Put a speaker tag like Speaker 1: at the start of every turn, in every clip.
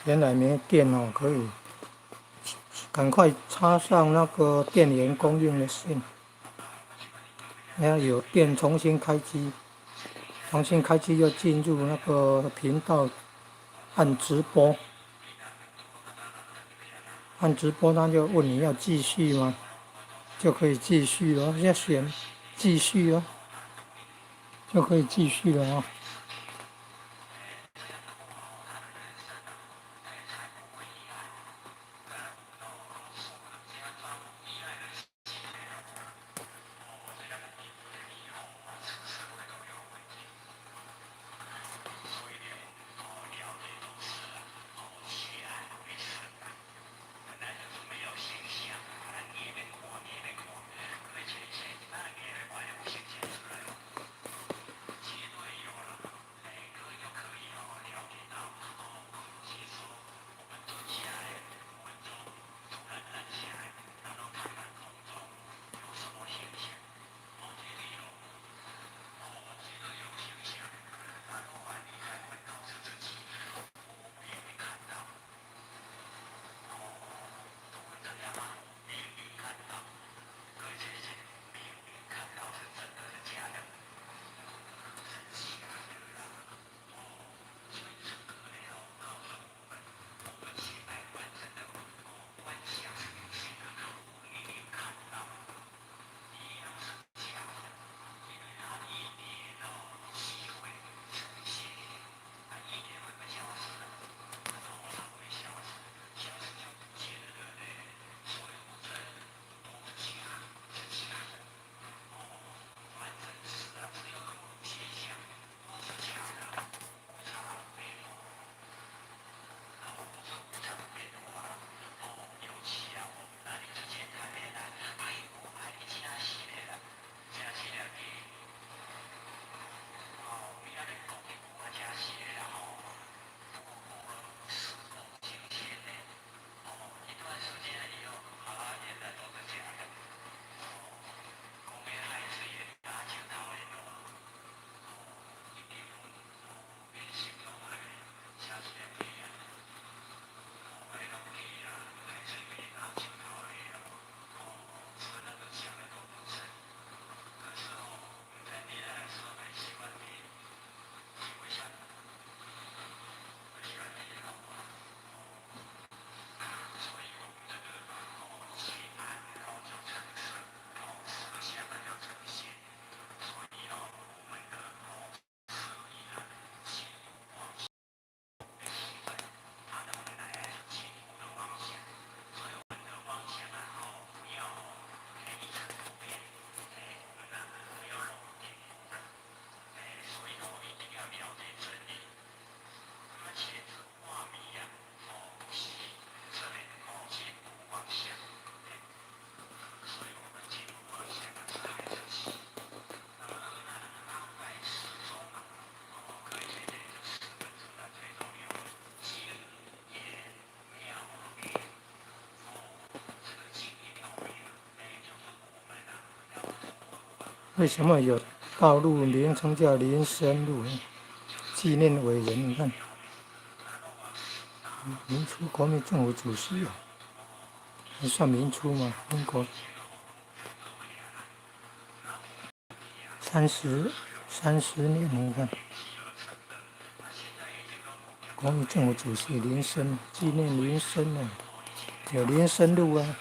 Speaker 1: 原來沒電哦，可以趕快插上那個電源供應的線，要有電重新開機，重新開機又進入那個頻道，按直播，按直播他就問你要繼續嗎？就可以繼續了，要選繼續哦，就可以繼續了哦。為什麼有道路名稱叫林森路？紀念偉人，你看，民初國民政府主席啊，還算民初嗎？民國30年，你看，國民政府主席林森，紀念林森啊，有林森路啊。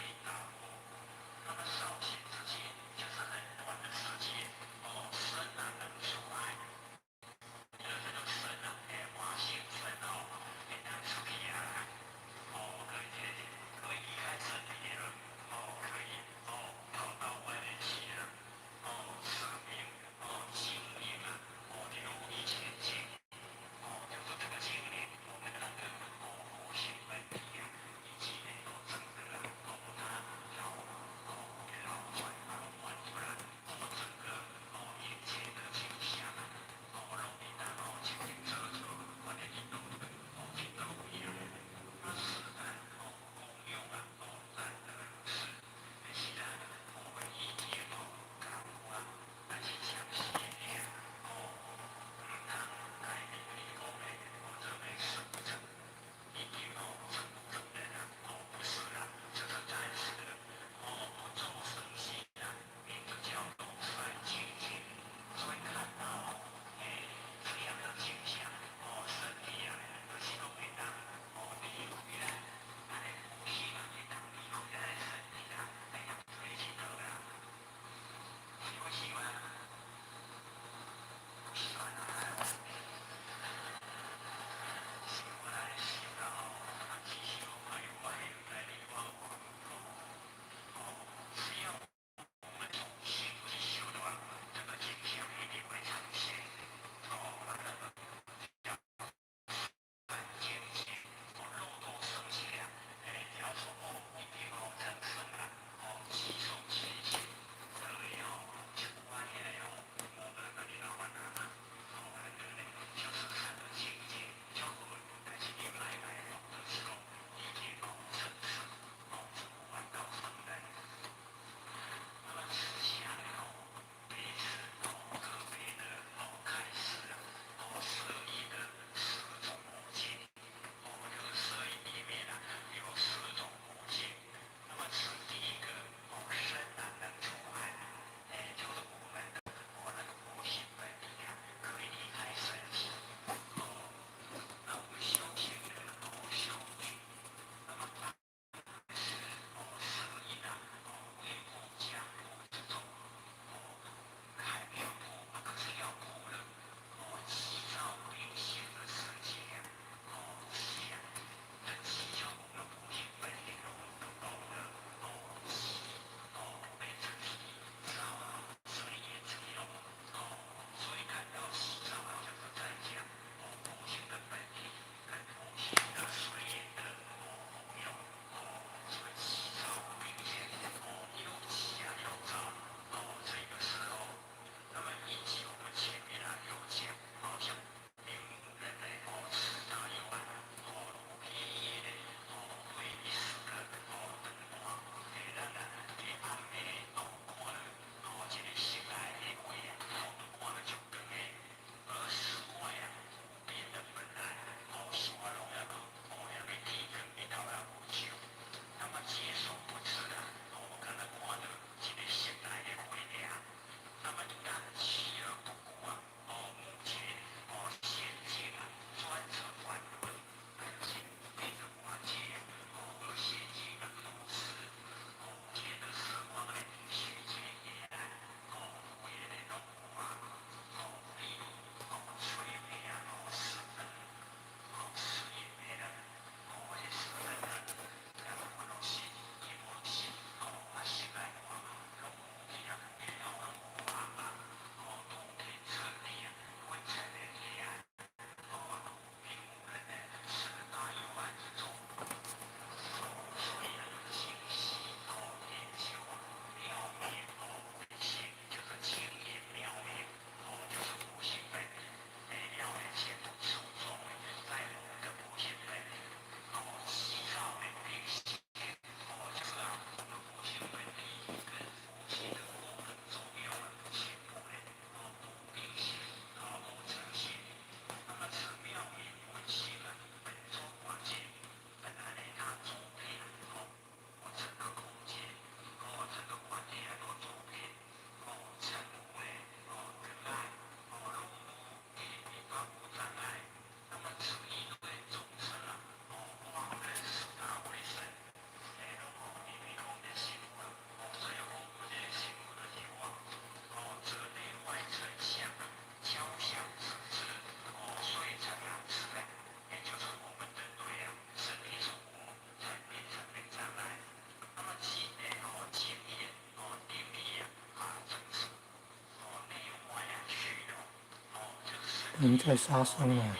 Speaker 1: 不能再殺生了。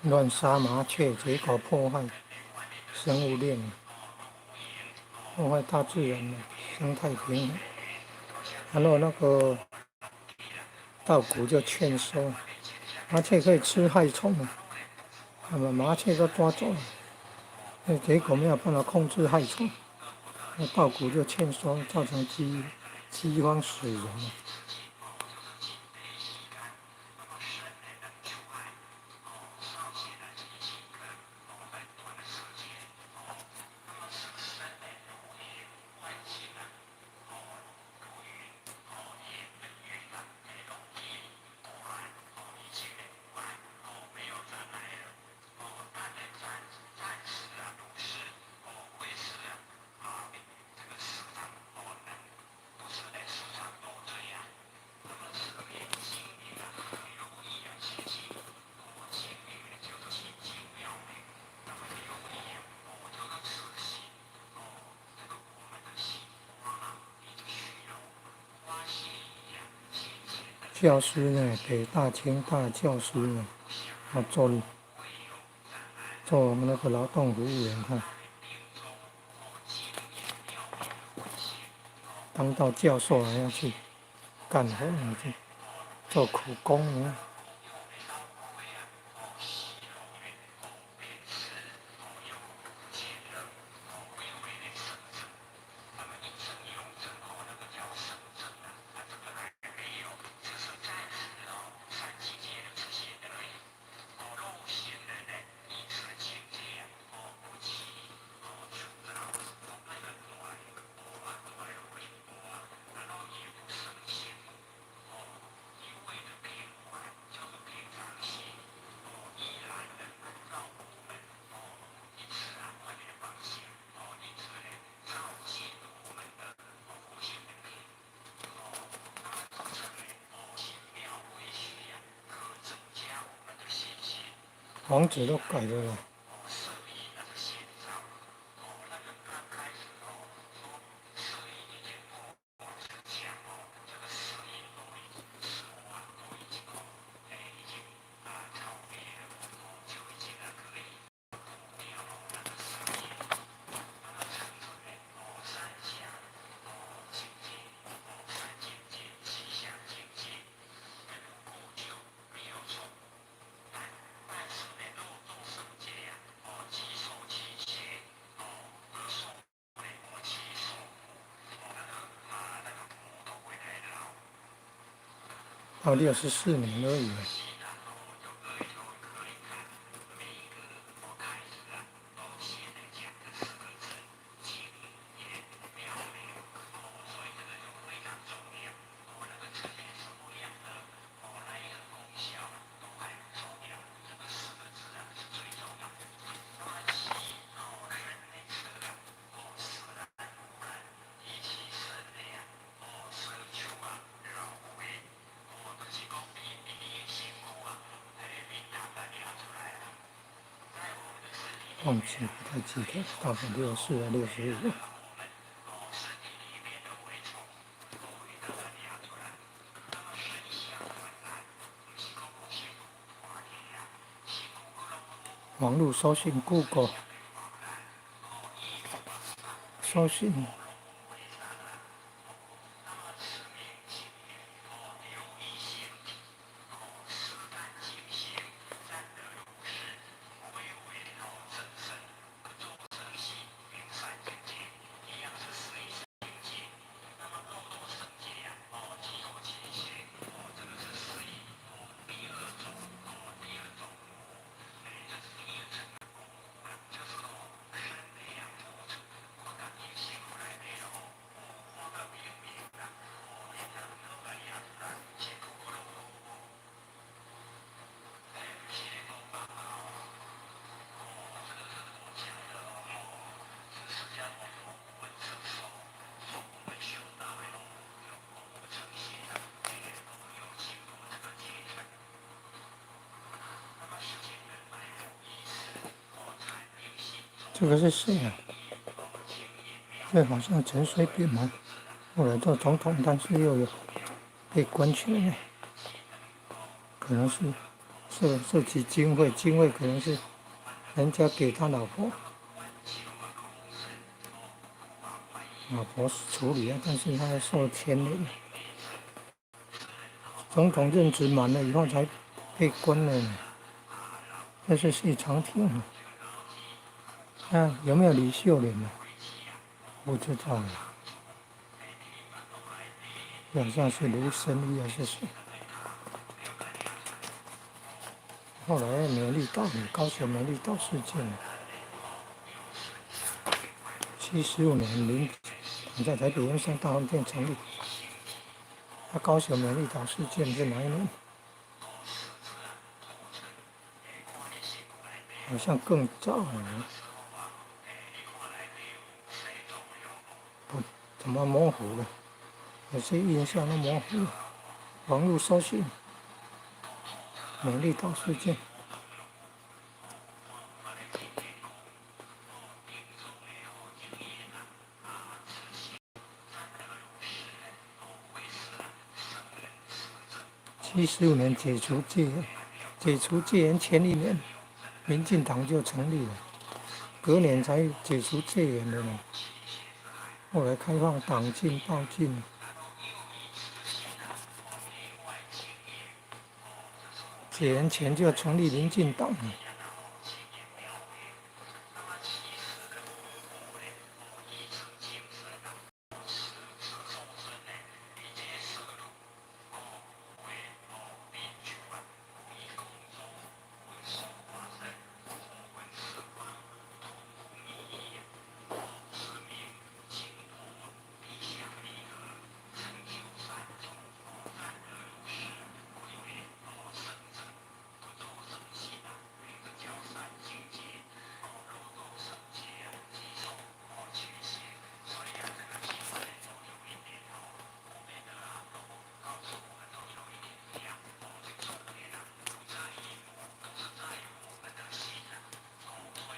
Speaker 1: 亂殺麻雀，結果破壞生物鏈，破壞大自然的生態平衡。然後那個稻谷就勸說，麻雀可以吃害蟲，那麼麻雀都抓走了，那結果沒有辦法控制害蟲，那稻谷就歉收，造成饑荒死人。教師呢，北大、清大教師呢，啊做那個勞動服務員哈，當到教授還要去幹活，去做苦工啊。網址都改了啦。到64年而已。忘記不太記得，大概64還65。網路搜尋 Google，搜尋。這個是誰啊？這好像陳水扁嗎？後來做總統，但是又有被關起來，可能是涉及經費，經費可能是人家給他老婆，老婆處理啊，但是他受牽連。總統任職滿了以後才被關了，這是謝長廷。啊，有沒有李秀蓮呢？不知道。好像是盧森義還是誰？後來美麗島，高雄美麗島事件，75年，民在台北圓山大飯店成立。那高雄美麗島事件是哪一年？好像更早了，不，怎麼模糊了？有些印象都模糊了。網路搜尋美麗島事件。75年解除戒嚴，解除戒嚴前一年，民進黨就成立了，隔年才解除戒嚴的呢。後來開放黨禁、報禁，解嚴前就成立民進黨了。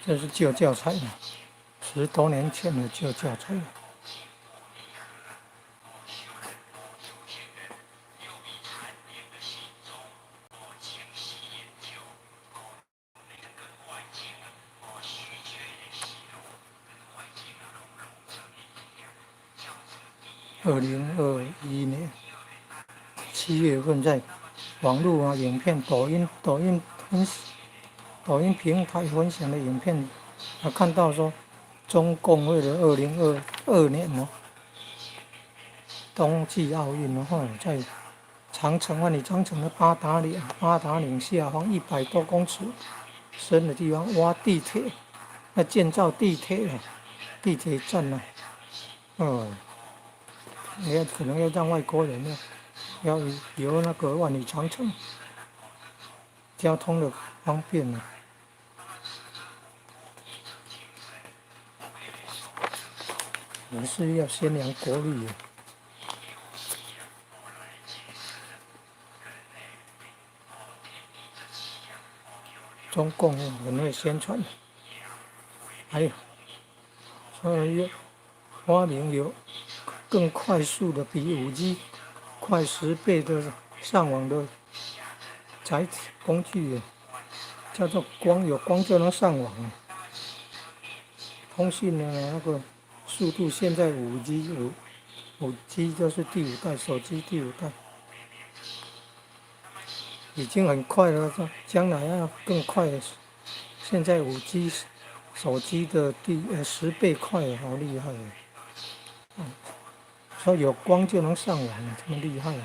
Speaker 1: 這是舊教材了，10多年前的舊教材了。2021年7月份，在網絡啊、影片、抖音平台分享的影片，他看到說，中共為了2022年哦，冬季奧運的話，在長城萬里長城的八達嶺下方100多公尺深的地方挖地鐵，那建造地鐵了，地鐵站呢，嗯，也可能要讓外國人呢，要遊那個萬里長城，交通的方便呢。也是要宣揚國力。中共很會宣傳，還有，所以發明有更快速的，比5G 快10倍的上網的載體工具，叫做光，有光就能上網。通訊的那個速度現在5G 5G 就是第五代手機第五代，已經很快了，將來要更快。現在5G 手機的10倍快，好厲害！嗯，說有光就能上網，這麼厲害。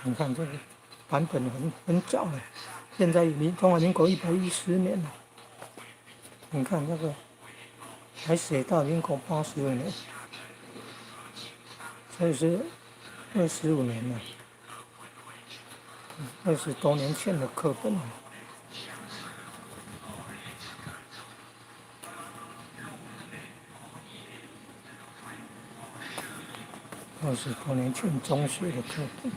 Speaker 1: 你看這個版本很早了。現在中華民國110年了，你看這個還寫到民國85年，這是25年了，20多年前的課本了。20多年前中學的課本。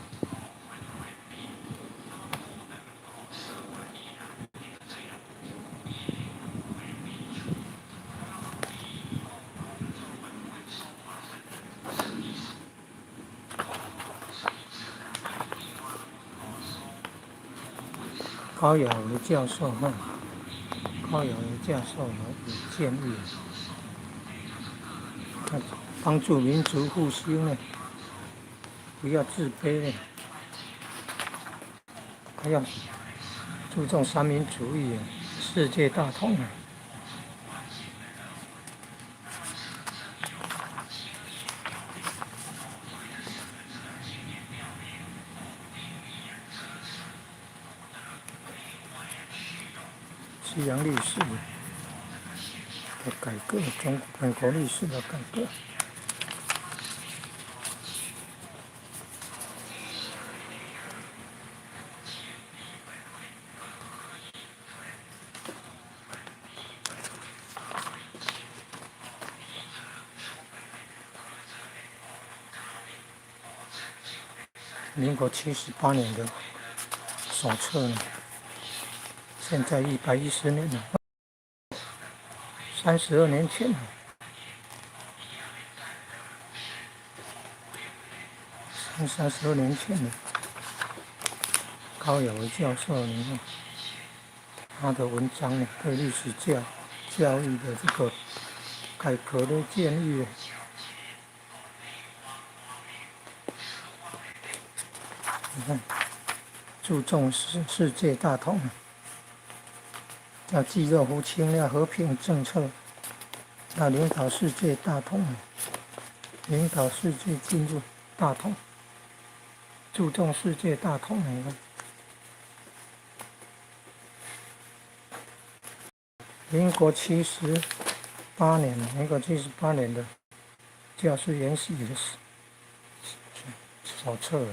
Speaker 1: 高雅維教授哈，高雅維教授有建議，幫助民族復興呢，不要自卑呢，還要注重三民主義，世界大同啊。西洋歷史的改革，中美國歷史的改革。民國78年的手冊呢？現在110年了，32年前了，32年前了。高雅維教授，你看他的文章呢，對歷史教育的這個改革的建議，你看注重世界大同。要濟弱扶傾，要和平政策，要領導世界大同，領導世界進入大同，注重世界大同。你看，民國七十八年，民國七十八年的教師研習的手冊。